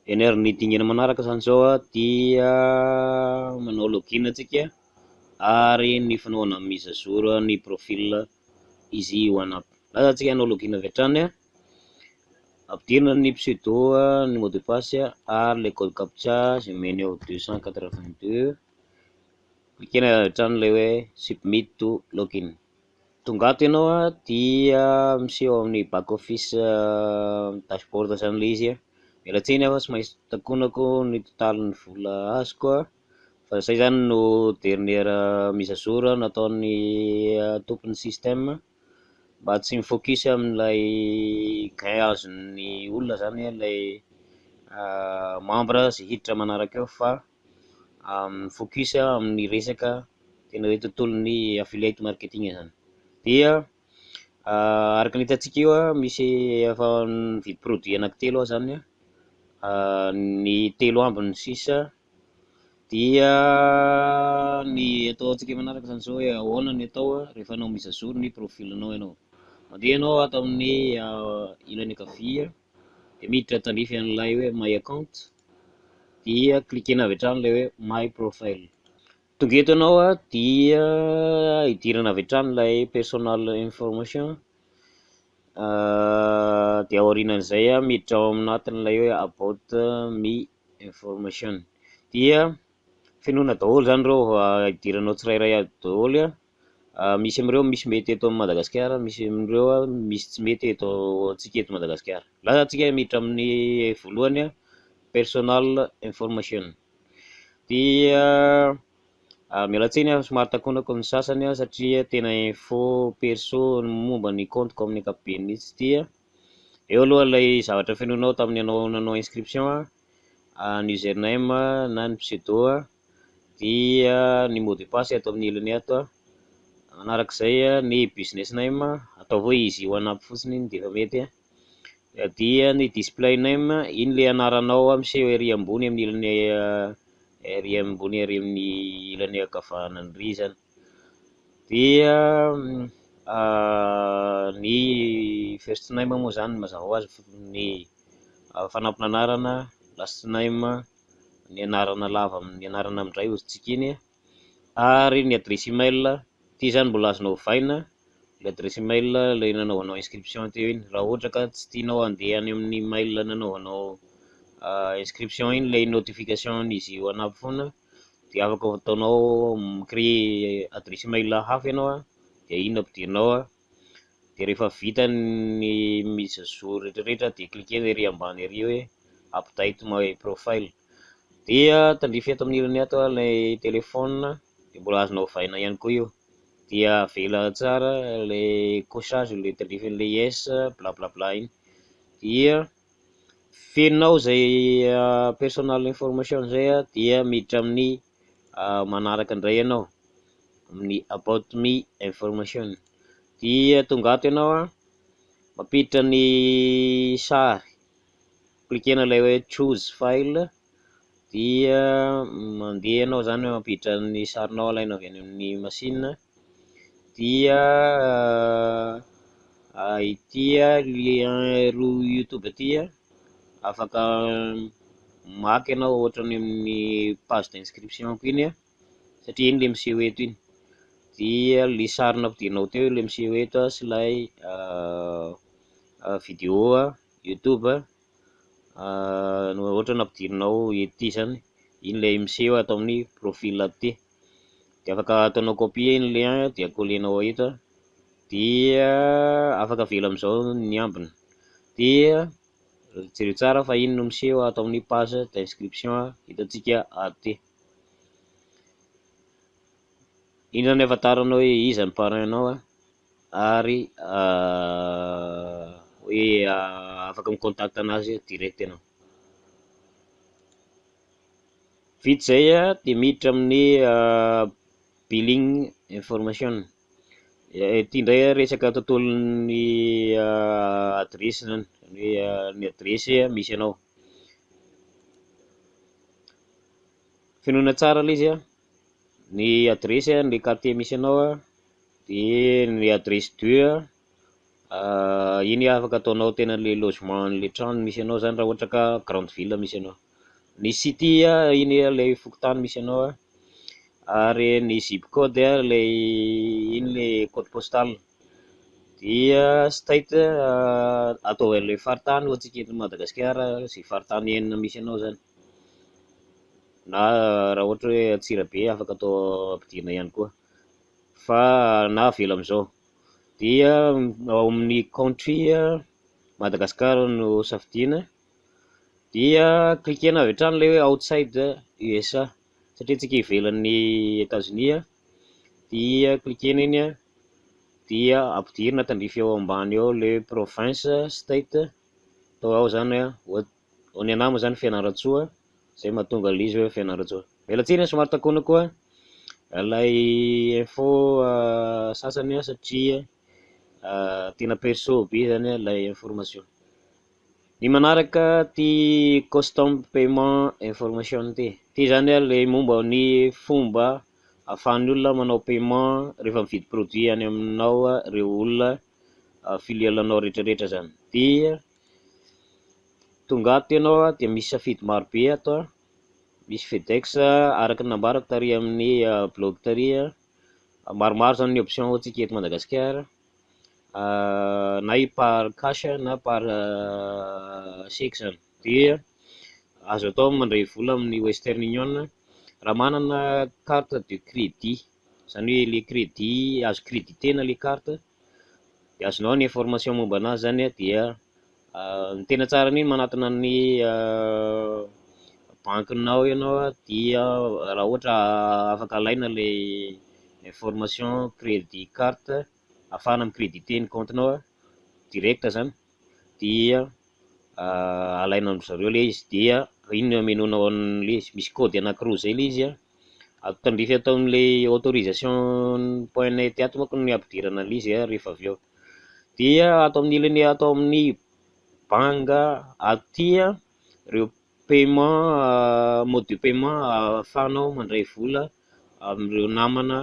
Eny ary, ny dingana manaraka zany zao dia manao login antsika ary ny fanaovana mise à jour ny profil Easy One App. Lasa antsika hanao login avy hatrany, ampidirina ny pseudo, ny mot de passe ary le code captcha izay omeny ao, 282. Cliquena avy hatrany ilay hoe submit to login. Tonga ato ianao dia miseho amin'ny back office dashboard zany ilay izy. Miala tsiny aho fa tsy maintsy takonako ny totalin'ny vola azoko fa zay zany no dernière mise à jour nataon'ny tompon'ny système mba tsy mi-focus amin'ilay gain azon'ny olona zany, ilay membre zay hiditra manaraka eo, fa mi-focus amin'ny resaka tena hoe tontolon'ny affiliate marketing zany. Dia araka ny hitantsika io, misy efa nividy produit anankitelo aho zany, ny telo ambiny sisa. Dia ny ataontsika manaraka zany zao hoe ahoana ny atao rehefa hanao mise à jour ny profil-nao ianao? Mandeha ianao ato amin'ny ilany ankavia dia miditra tandrify an'ilay hoe my account, dia cliquena avy hatrany ilay hoe my profile. Tonga eto ianao dia idirana avy hatrany ilay personal information, dia aorianan'izay miditra ao anatin'ilay hoe about me information. Dia fenoina daholo zany ireo, idiranao tsirairay aby daholo. Misy amin'ireo misy mety eto Madagasikara, misy amin'ireo misy tsy mety eto antsika eto Madagasikara. Lasa antsika miditra amin'ny voalohany, personal information. Dia miala tsiny aho, somary takonako ny sasany satria tena info perso momba ny compte-ko amin'ny ankapobeny mihitsy ity. Eo aloha ilay zavatra fenoinao tamin'ny anao nanao inscription, ny username na ny pseudo, dia ny mot de passe ato amin'ny ilany ato. Manarak'izay ny business name, ataovy hoe Easy One App fotsiny iny de efa mety. Dia ny display name, iny le anaranao miseho ery ambony amin'ny ilany ery ambony ery amin'ny ilany ankavanana ery zany. Dia ny first name moa zany mazava ho azy ny fanampin'anarana, last name ny anarana lava, ny anarana amindray ozintsika iny, ary ny adresse email ty zany mbola azonao ovaina le adresse email le nanaovanao inscription teo iny, raha ohatra ka tsy tianao handeha any amin'ny mail nanaovanao inscription iny le notification Easy One App foana, de afaka ataonao mi-créer adresse email hafa ianao dia iny no ampidirinao. De rehefa vita ny mise à jour rehetrarehetra dia cliquena ery ambany ery hoe update my profile. Dia tandrify eto amin'ny ilany ato ilay téléphone, de mbola azonao ovaina ihany koa io, dia avela tsara le cochage le tandrify an'le yes bla bla bla iny. Dia fenonao zay personal information zay, dia miditra amin'ny manaraka indray ianao amin'ny about me information. Dia tonga ato ianao mampiditra ny sary, cliquena ilay hoe choose file, dia mandeha ianao zany mampiditra ny sarinao alaina avy any amin'ny machine. Dia ity lien roa YouTube ty, afaka maka ianao ohatrany amin'ny page d'inscription ko iny satria iny le miseho eto iny, dia le sary nampidirinao teo le miseho eto sy ilay vidéo YouTube no ohatra nampidirinao ety zany, iny le miseho ato amin'ny profil aty. De afaka ataonao copie iny lien dia collenao eto, dia afaka avela amin'izao ny ambiny. Dia jereo tsara fa iny no miseho ato amin'ny page d'inscription hitantsika ato ty. Iny zany ahafantaranao hoe iza ny parrain-nao ary hoe afaka mi-contact anazy direct ianao. Vita zay dia miditra amin'ny billing information. Ity indray resaka tontolon'ny adresy zany, hoe ny adresy misy anao. Fenoina tsara ilay izy, ny adresy, ny quartier misy anao, dia ny adresse deux. Iny afaka ataonao tena le logement an'le trano misy anao zany raha ohatra ka grande ville misy anao. Ny city iny lay fokontany misy anao, ary ny zip code lay iny le code postal. Dia state, atao an'ilay faritany ho antsika eto Madagasikara, zay faritany enina misy anao zany, na raha ohatra hoe Antsirabe afaka atao ampidirina ihany koa, fa na avela amin'izao. Dia ao amin'ny country, Madagasikara no safidiana, dia cliquena avy hatrany ilay hoe outside USA satria tsika ivelan'ny Etazonia, dia cliquena iny, dia ampidirina tandrify eo ambany eo le province, state atao ao zany. Ny anahy moa zany Fianarantsoa, zay mahatonga an'ilay izy hoe Fianarantsoa. Miala tsiny, somary takona koa ilay info sasany satria tena perso be zany ilay information. Ny manaraka ty custom payment information ty, ty zany le momba ny fomba ahafahan'ny olona manao paiement rehefa mividy produit any aminao reo olona filialenao rehetrarehetra zany. Dia tonga ato ianao, dia misy safidy marobe ato. Misy FedEx, araka ny nambarako tary amin'ny blog tary, maromaro zany ny option ho antsika eto Madagasikara, na io par cash na par chèque zany. Dia azo atao mandray vola amin'ny Western Union raha manana carte de crédit zany, hoe le crédit azo créditena le carte, de azonao ny information momba anazy zany. Dia ny tena tsara an'iny, manatona ny banquenao ianao, dia raha ohatra afaka alaina le information crédit carte ahafahana mi-créditer ny compte-nao direct zany, dia alaina amin-dry zareo le izy, dia iny no amenoanao an'le izy. Misy code anankiroa zay le izy tandrify atao amin'le autorisation point net ato manko ny ampidirana an'le izy. Rehefa avy eo dia ato amin'ny ilany atao amin'ny banga aty reo paiement, mode de paiement ahafahanao mandray vola amin'ireo namana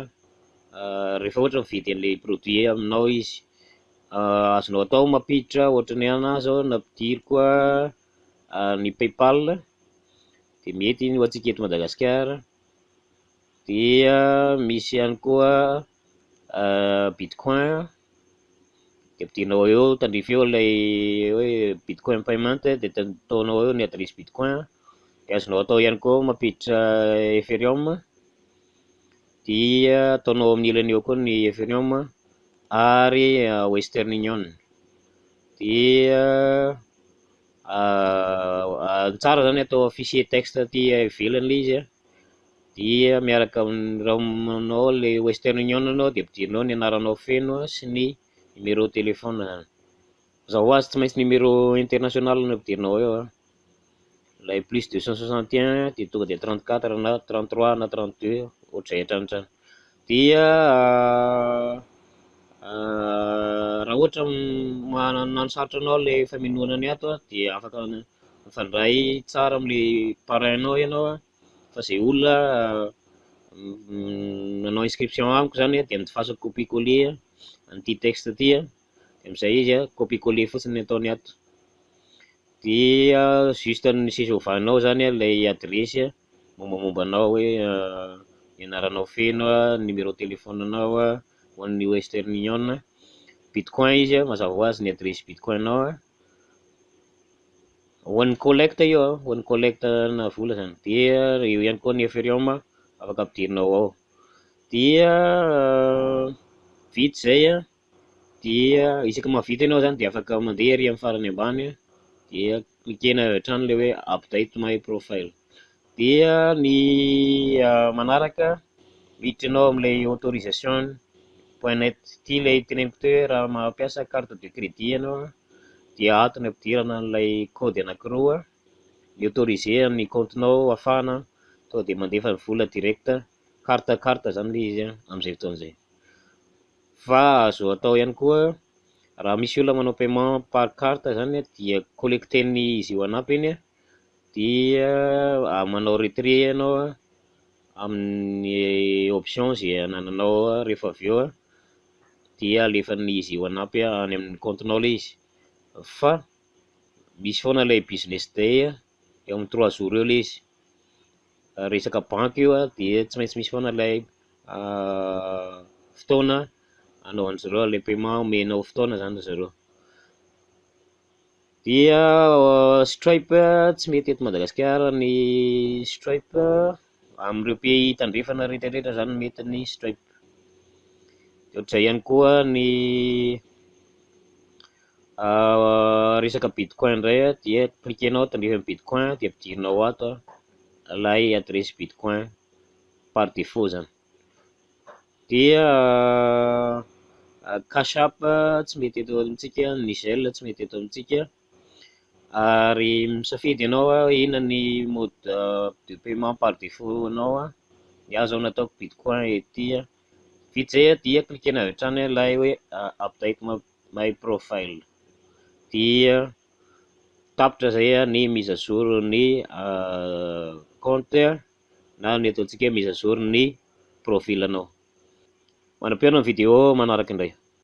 rehefa ohatra mividy an'le produit aminao izy. Azonao atao mampiditra, ohatra ny anahy zao nampidiriko ny PayPal, de mety iny ho antsika eto Madagasikara. Dia misy ihany koa bitcoin, de ampidirinao eo tandrify eo ilay hoe bitcoin payment, de ataonao eo ny adresy bitcoin. De azonao atao ihany koa mampiditra Ethereum, dia ataonao amin'ny ilany eo koa ny Ethereum ary Western Union. Dia ny tsara zany atao fichier texte aty ivelany le izy, dia miaraka amin'ny raha manao le Western Union anao, de ampidirinao ny anaranao feno sy ny numéro téléphone zany. Mazava ho azy, tsy maintsy numéro international no ampidirinao eo, ilay +261, de tonga de 34 na 33 na 32, ohatr'izay hatranitrany. Dia raha ohatra manano sarotra anao le famenoana ny ato, dia afaka mifandray tsara amin'le parrain-nao ianao, fa zay olona nanao inscription amiko zany dia andefasako copie coller an'ity texte ty, de am'izay izy copie coller fotsiny ny ataony ato, dia juste ny sisa ovanao zany lay adresy mombamomba anao, hoe ny anaranao feno, numéro téléphone-nao ho an'ny Western Union, bitcoin izy mazava ho azy, ny adresy bitcoin-nao ho an'ny collecte io, ho an'ny collecte na vola zany. Dia eo ihany koa ny Ethereum afaka ampidirinao ao. Dia vita zay, dia isaky mahavita ianao zany, dia afaka mandeha ary amin'ny farany ambany, dia cliquena avy hatrany le hoe update my profile. Dia ny manaraka, miditra ianao amin'ilay autorisation point net ty, lay teneniko teo hoe raha mampiasa carte de crédit ianao, dia ato ny ampidirana an'ilay code anankiroa ny autoriser ny compte-nao ahafahana tonga de mandefa ny vola direct carte carte zany le izy amin'izay fotoana izay. Fa azo atao ihany koa, raha misy olona manao paiement par carte zany, dia collecten'ny izy io anampy iny, dia manao retrait ianao amin'ny option zay anananao rehefa avy eo. dia alefan'ny Easy One App any amin'ny compte-nao ilay izy, fa misy foana ilay business day eo amin'ny 3 jours eo ilay izy. Resaka banky io dia tsy maintsy misy foana ilay fotoana anaovan'ny zareo ilay paiement, omenao fotoana zany ry zareo. Dia Stripe, tsy mety eto Madagasikara ny Stripe, amin'ireo pays tandrefana rehetrarehetra zany mety ny Stripe. De ohatr'izay ihany koa ny resaka bitcoin indray dia cliquenao tandrify bitcoin, dia ampidirinao ato ilay adresy bitcoin par défaut zany. Dia Cash App tsy mety eto amintsika, ny Zelle tsy mety eto amintsika, ary misafidy ianao inona ny mode de paiement par défaut anao. Ny ahy zao nataoko bitcoin ety. Vita zay dia cliquena avy hatrany ilay hoe update my profile, dia tapitra zay ny mise à jour ny compte na ny ataontsika hoe mise à jour ny profil anao. Mandra-pihaona ny vidéo manaraka indray.